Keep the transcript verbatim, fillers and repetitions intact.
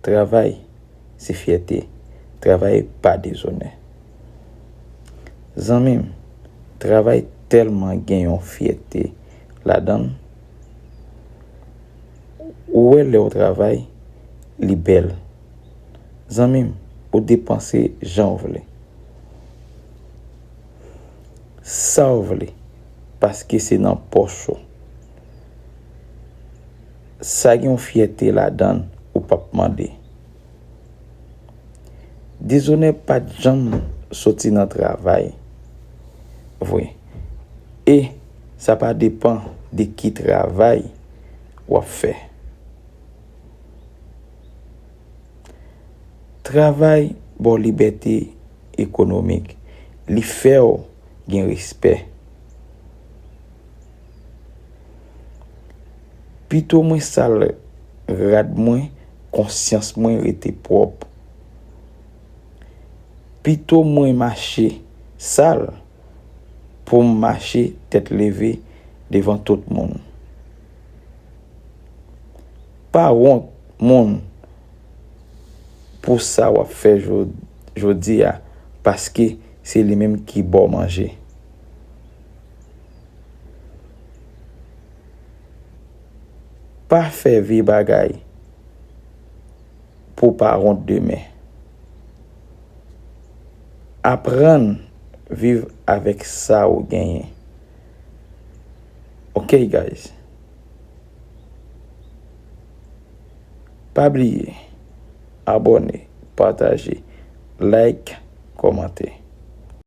Travay se fyète. Travay pa dezonè. Zanmi m, travay tèlman gen yon fyète ladan l. Ou wè lè w travay, li bèl. Zanmi m, ou depanse jan w vle. Sa w vle, paske se nan pòch ou. Sa gen yon fyète ladan l ou p ap mande. Dezonè pa t janm soti nan travay vre. E sa pa depan de ki travay w ap fè. Travay ba w libète ekonomik. Li fè w gen respè. Pito mwen sal rad mwen, konsyans mwen rete pwòp. Pito mwen mache sal pou m mache tèt leve devan tout moun. Pa wont moun pou sa w ap fè jo-, jodi a, paske se li menm ki ba w manje. Pa fè vye bagay pou w pa wont demen. Aprann viv avèk sa ou genyen. Ok, guys. Pa bliye abòne, pataje, like, kòmante.